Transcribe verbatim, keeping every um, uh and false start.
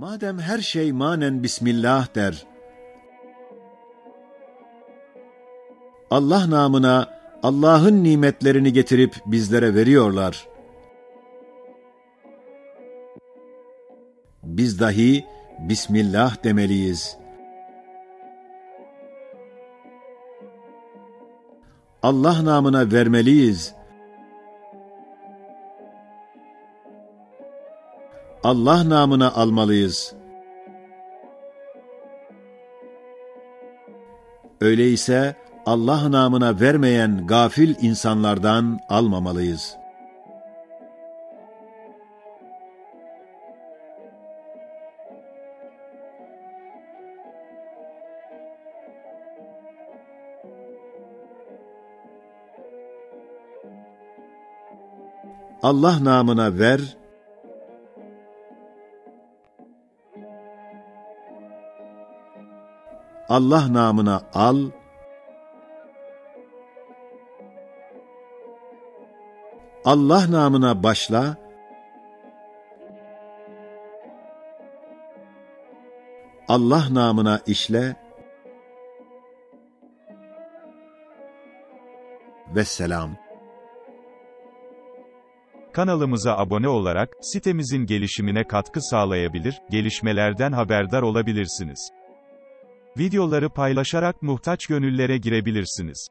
Madem her şey manen Bismillah der. Allah namına Allah'ın nimetlerini getirip bizlere veriyorlar. Biz dahi Bismillah demeliyiz. Allah namına vermeliyiz. Allah namına almalıyız. Öyleyse Allah namına vermeyen gafil insanlardan almamalıyız. Allah namına ver. Allah namına al. Allah namına başla. Allah namına işle. Vesselam. Kanalımıza abone olarak sitemizin gelişimine katkı sağlayabilir, gelişmelerden haberdar olabilirsiniz. Videoları paylaşarak muhtaç gönüllere girebilirsiniz.